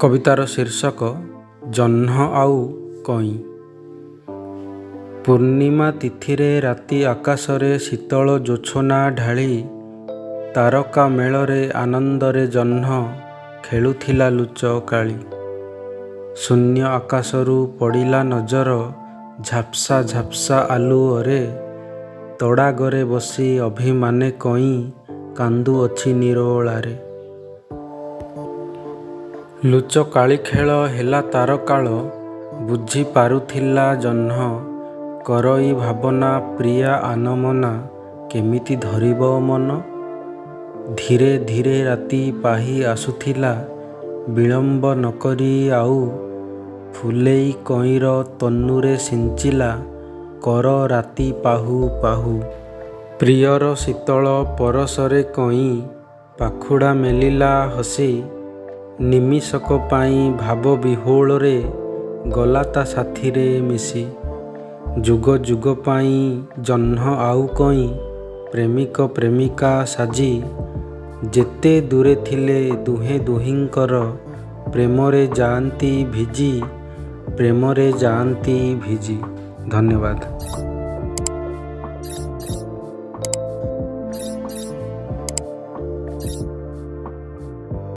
କବିତାର ଶୀର୍ଷକ ଜହ୍ନ ଆଉ କଇଁ। ପୂର୍ଣ୍ଣିମା ତିଥିରେ ରାତି ଆକାଶରେ ଶୀତଳ ଜୋଛନା ଢାଳି ତାରକା ମେଳରେ ଆନନ୍ଦରେ ଜହ୍ନ ଖେଳୁଥିଲା ଲୁଚକାଳି। ଶୂନ୍ୟ ଆକାଶରୁ ପଡ଼ିଲା ନଜର ଝାପ୍ସା ଝାପ୍ସା ଆଲୁଅରେ, ତଡ଼ାଗରେ ବସି ଅଭିମାନେ କଇଁ କାନ୍ଦୁଅଛି ନିରୋଳାରେ। ଲୁଚକାଳି ଖେଳ ହେଲା ତାର କାଳ, ବୁଝି ପାରୁଥିଲା ଜହ୍ନ, କରଇ ଭାବନା ପ୍ରିୟା ଆନମନା କେମିତି ଧରିବ ମନ? ଧୀରେ ଧୀରେ ରାତି ପାହି ଆସୁଥିଲା, ବିଳମ୍ବ ନ କରି ଆଉ ଫୁଲେଇ କଇଁର ତନୁରେ ସିଞ୍ଚିଲା କର ରାତି ପାହୁ ପାହୁ। ପ୍ରିୟର ଶୀତଳ ପରଶରେ କଇଁ ପାଖୁଡ଼ା ମେଲିଲା ହସି, ନିମିଷକ ପାଇଁ ଭାବ ବିହ୍ୱଳରେ ଗଲା ତା ସାଥିରେ ମିଶି। ଯୁଗ ଯୁଗ ପାଇଁ ଜହ୍ନ ଆଉ କଇଁ ପ୍ରେମିକ ପ୍ରେମିକା ସାଜି, ଯେତେ ଦୂରେ ଥିଲେ ଦୁହେଁ ଦୁହିଁଙ୍କର ପ୍ରେମରେ ଯାଆନ୍ତି ଭିଜି, ପ୍ରେମରେ ଯାଆନ୍ତି ଭିଜି। ଧନ୍ୟବାଦ।